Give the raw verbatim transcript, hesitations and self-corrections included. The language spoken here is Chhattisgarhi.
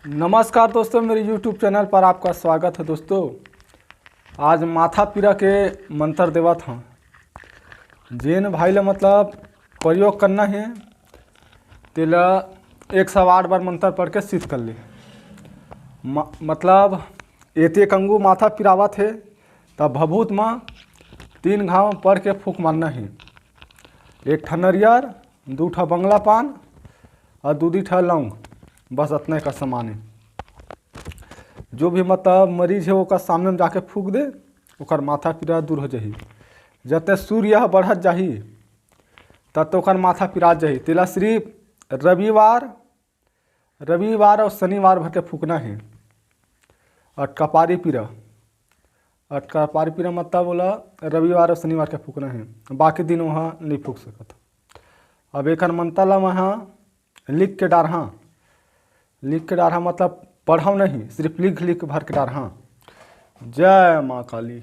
नमस्कार दोस्तों, मेरे YouTube चैनल पर आपका स्वागत है। दोस्तों, आज माथा पीरा के मंत्र देवत हूँ। जेन भाई ला मतलब प्रयोग करना है, तेला एक सौ आठ बार मंत्र पढ़ के सिद्ध कर ले। म-, मतलब एती एक अंगू माथा पिरावत है, तब भभूत म तीन घाव पढ़ के फूंक मारना है। एक ठा नरियर, दू ठा बंगला पान और दू दी ठा लौंग, बस अतने का सामान है। जो भी मतलब मरीज है, ओकर सामने में जाके फूंक दे, ओकर माथा पीरा दूर हो जाही। जते सूर्य ह बढ़त जाही, तब तो ओकर माथा पिरात जाही। तेला सिर्फ रविवार, रविवार और शनिवार भर के फूंकना है। और कपारी पीरा, और कपारी पीरा मतलब ओला रविवार और शनिवार के फूंकना है, बाकी दिन वहाँ नहीं फूंक सकत। अब एकर मंत्र ला वहाँ लिख के डारहा, लिख के डारहा मतलब पढ़व नहीं, सिर्फ लिख लिख भर के डारहा। जय माँ काली,